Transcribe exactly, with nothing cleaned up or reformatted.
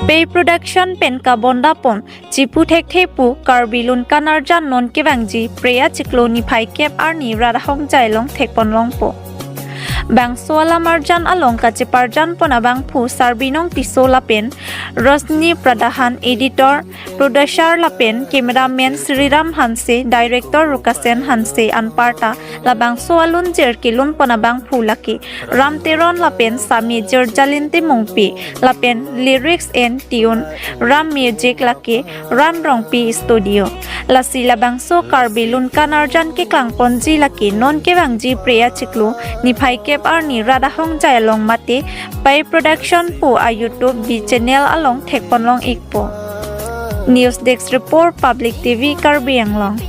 Pei Production pen kabondapon chipu thekthe pu Karbi Lunkan Arjan non kevangji Phre achiklo niphai kep arni rat ahongjai along thekponlongpo. Bangso alam arjan along kacheparjanpon abangphu Sarbinong Tisso lapen Rosni Pradhan, editor, producer lapen cameraman Sriram Hanse, director Rukasen Hanse anparta labangso alunjir kelunpon abangphu lake Ram Teron lapen Sami Jirjalin Timungpi lapen lyrics and tune Ram Music lake Ran Rongpi Studio. Lasi labangso Karbi Lunkan Arjan keklangponji lake non kevangji Phre achiklo niphai kep arni rat ahongjai along mate Pei Production pu a YouTube B channel along thekponlong ikpo. News Desk Report, Public T V Karbi Anglong.